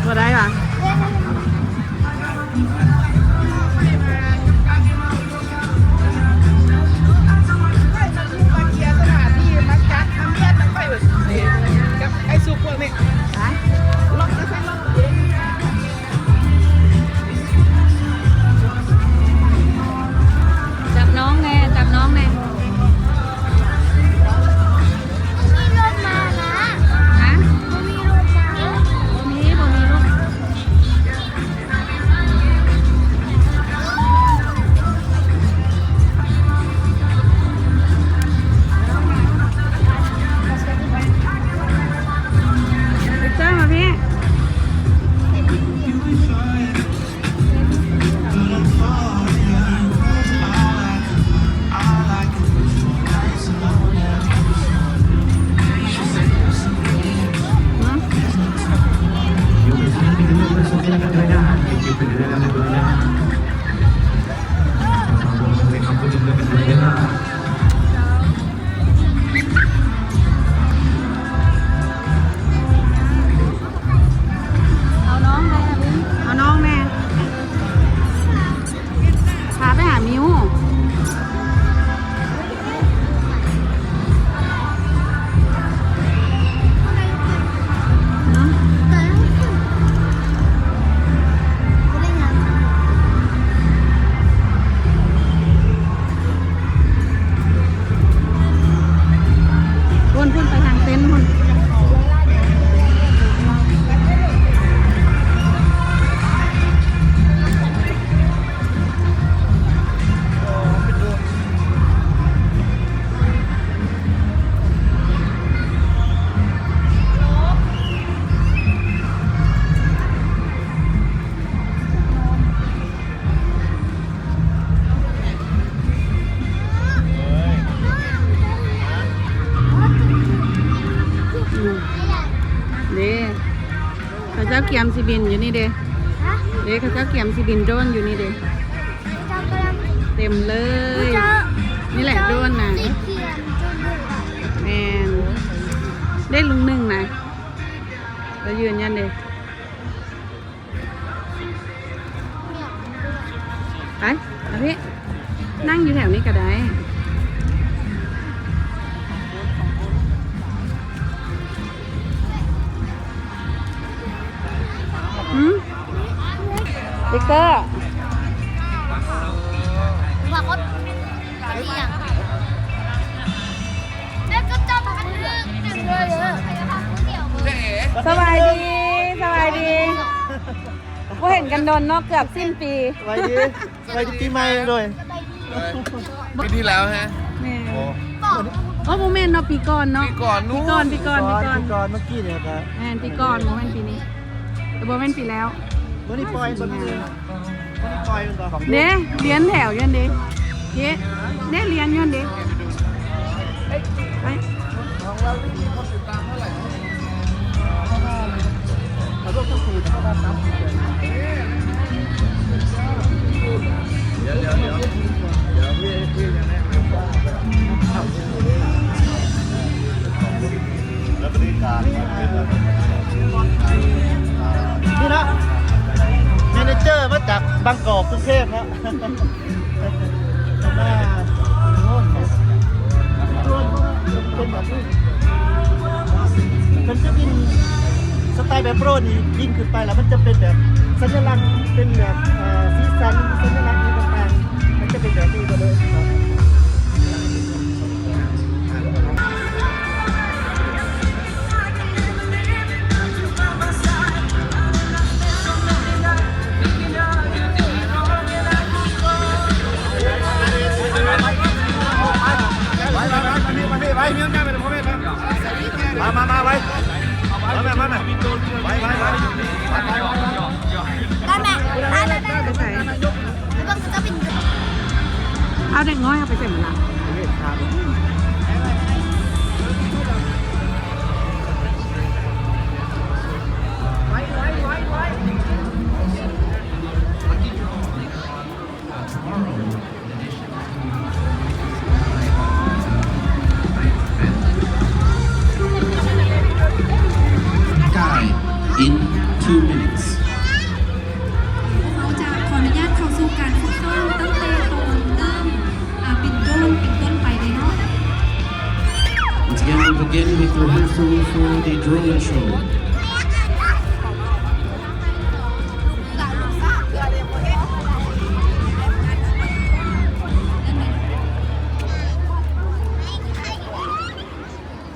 ບໍ່ໄດ້ຫວາ? ຈັບນ້ອງແດ່ ຈັບນ້ອງແດ່. ມີລົດມານະ? ຮະ? ບໍ່ມີລົດມາ. ບໍ່ມີ ບໍ່ມີລົດ. ວິກເຕີ ມາພີ້. ເອົານ້ອງແດ່ ເອົານ້ອງແດ່ ພາໄປຫາມິວ. ພຸ້ນໆ ໄປທາງເຕັນພຸ້ນ. ເດ້ ເຂົາເຈົ້າກຽມຊິບິນຢູ່ນີ້ເດ້. ຮະ? ເດ້ ເຂົາເຈົ້າກຽມຊິບິນໂດຣນຢູ່ນີ້ເດ້. ເຈົ້າກຳລັງ ເຕັມເລີຍ. ເຈົ້າ ນີ້ແຫຼະໂດຣນນະ. ຊິກຽມໂດຣນຢູ່. ແມ່ນ ເດ້ ລຸງໜຶ່ງນະ ລາວຢືນຢັນເດ້. ໄປ ມາພີ້ ນັ່ງຢູ່ແຖວນີ້ກໍໄດ້. ຫືມ? ວິກເຕີ ວ່າຄົນ ສະບາຍດີ ສະບາຍດີ ບໍ່ເຫັນກັນດົນເນາະ ເກືອບສິ້ນປີ. ສະບາຍດີ ສະບາຍດີປີໃໝ່ໂດຍ. ປີທີ່ແລ້ວຮະ? ແມ່ນ. ໂອ້ ໂອ້ ບໍ່ແມ່ນເນາະ ປີກ່ອນເນາະ. ປີກ່ອນ ປີກ່ອນ ປີກ່ອນ ປີກ່ອນ ປີກ່ອນ ເມື່ອກີ້ນີ້ກໍ ແມ່ນ ປີກ່ອນ ບໍ່ແມ່ນປີນີ້ ບໍ່ແມ່ນປີແລ້ວ. ມື້ນີ້ປ່ອຍບໍ່? ເດ້ ລຽນແຖວຢູ່ຫັ້ນເດ້ ເດ້ ລຽນຢູ່ຫັ້ນເດ້. ໄປ ຂອງລາວນີ້ມີຄົນຕິດຕາມເທົ່າໃດ? ນີ້ເນາະ ແມເນເຈີມາຈາກບາງກອກ ກຸງເທບເນາະ. ເພິ່ນຈະບິນສະໄຕແບບໂດຣນນີ້ ບິນຂຶ້ນໄປແລ້ວມັນຈະເປັນແບບສັນຍະລັກ ເປັນແບບ ເອີ ສີສັນ ສັນຍະລັກອີ່ຕ່າງໆ ມັນຈະເປັນແບບນີ້ໝົດເລີຍເນາະ. ມາ ມາ ມາ ໄວ ມາແມ່ ມາແມ່ ໄວ ໄວ ໄວ ໄວ ໄວ ໄປແມ່ ໄປ ໄປ ໄປ ໄປ ໄປ ໄປ ໄປ ໄປ ເອົາເດັກນ້ອຍເອົາໄປໃສ່ໝົດລະ. ກາຍ in two minutes. ພວກເຮົາຈະຂໍອະນຸຍາດເຂົ້າສູ່ການຝຶກຊ້ອມຕັ້ງແຕ່ຕອນເລີ່ມ ອາ ບິນໂດຣນເປັນຕົ້ນໄປເລີຍເນາະ. Once again, we begin with the rehearsal for the drone show.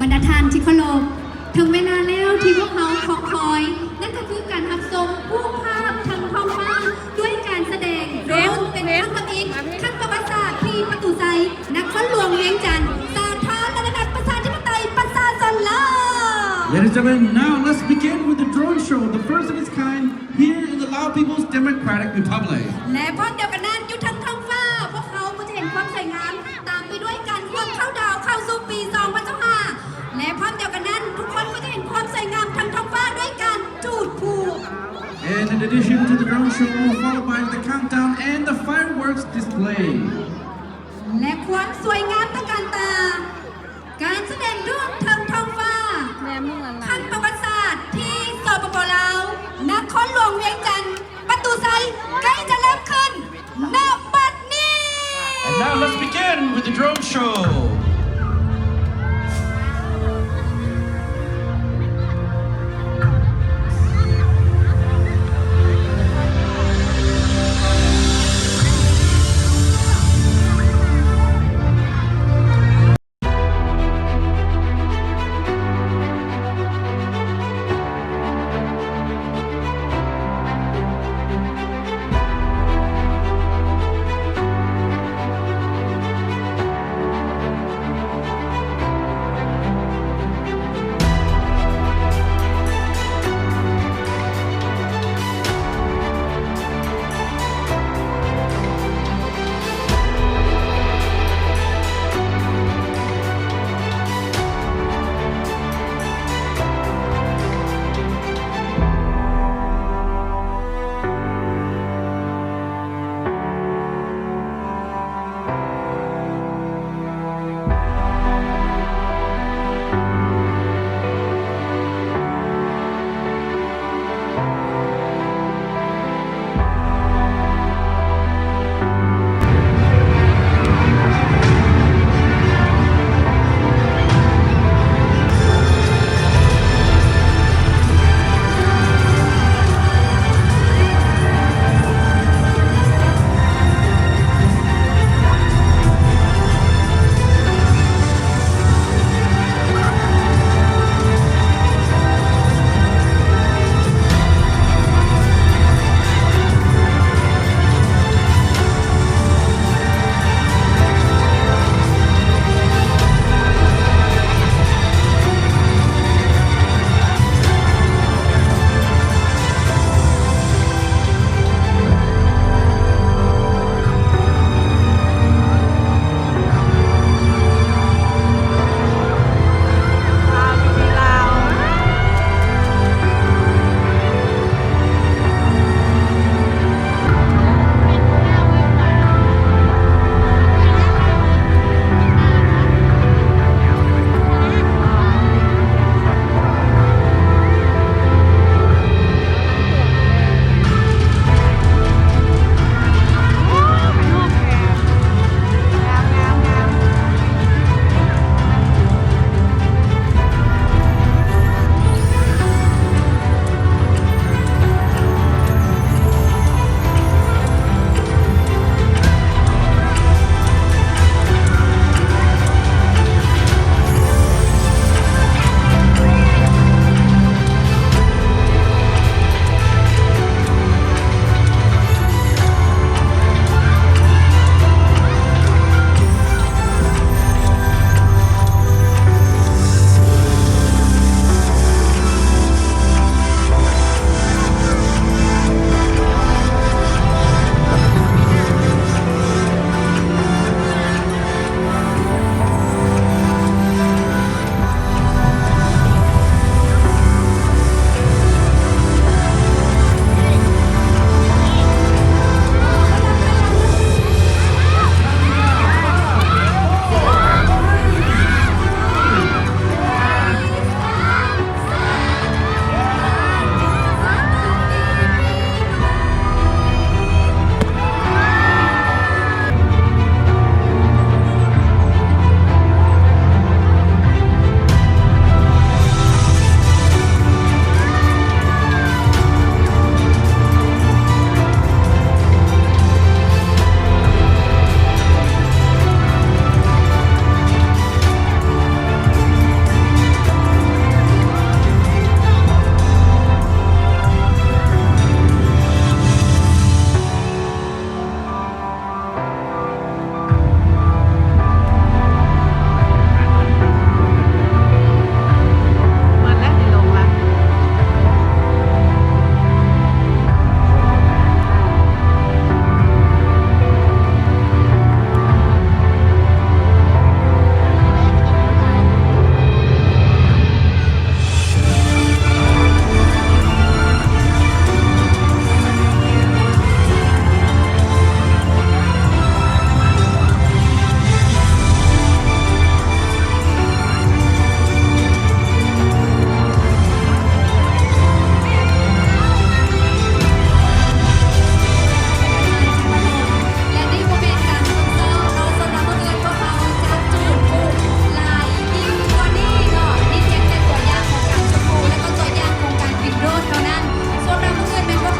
ບັນດາທ່ານທີ່ເຄົາລົບ, ເຖິງເວລາແລ້ວທີ່ພວກເຮົາຄອງຄອຍ, ນັ້ນກໍຄືການຮັບຊົມຮູບພາບທາງທ້ອງຟ້າດ້ວຍການສະແດງໂດຣນເປັນຄັ້ງທຳອິດ, ຄັ້ງປະຫວັດສາດທີ່ປະຕູໄຊ, ນະຄອນຫຼວງວຽງຈັນ, ສາທາລະນະລັດ ປະຊາທິປະໄຕ ປະຊາຊົນລາວ. Ladies and gentlemen, now let's begin with the drone show, the first of its kind here in the Lao People's Democratic Republic. ແລະພ້ອມດຽວກັນນັ້ນ, ຢູ່ເທິງທ້ອງຟ້າ, ພວກເຮົາກໍຈະເຫັນຄວາມສວຍງາມ ຕາມໄປດ້ວຍການເຂົ້າດາວເຂົ້າສູ່ປີສອງພັນຊາວຫ້າ ແລະພ້ອມດຽວກັນນັ້ນ, ທຸກຄົນກໍຈະເຫັນຄວາມສວຍງາມທາງທ້ອງຟ້າດ້ວຍການຈູດພູ. And in addition to the drone show, followed by the countdown and the fireworks display. ແລະຄວາມສວຍງາມຕະການຕາ, ການສະແດງໂດຣນເທິງທ້ອງຟ້າ ແມ່ນໝູ່ຫຼານໆ ຄັ້ງປະຫວັດສາດທີ່ ສປປ ລາວ, ນະຄອນຫຼວງວຽງຈັນ, ປະຕູໄຊ ໃກ້ຈະເລີ່ມຂຶ້ນ ນະບັດນີ້. And now let's begin with the drone show.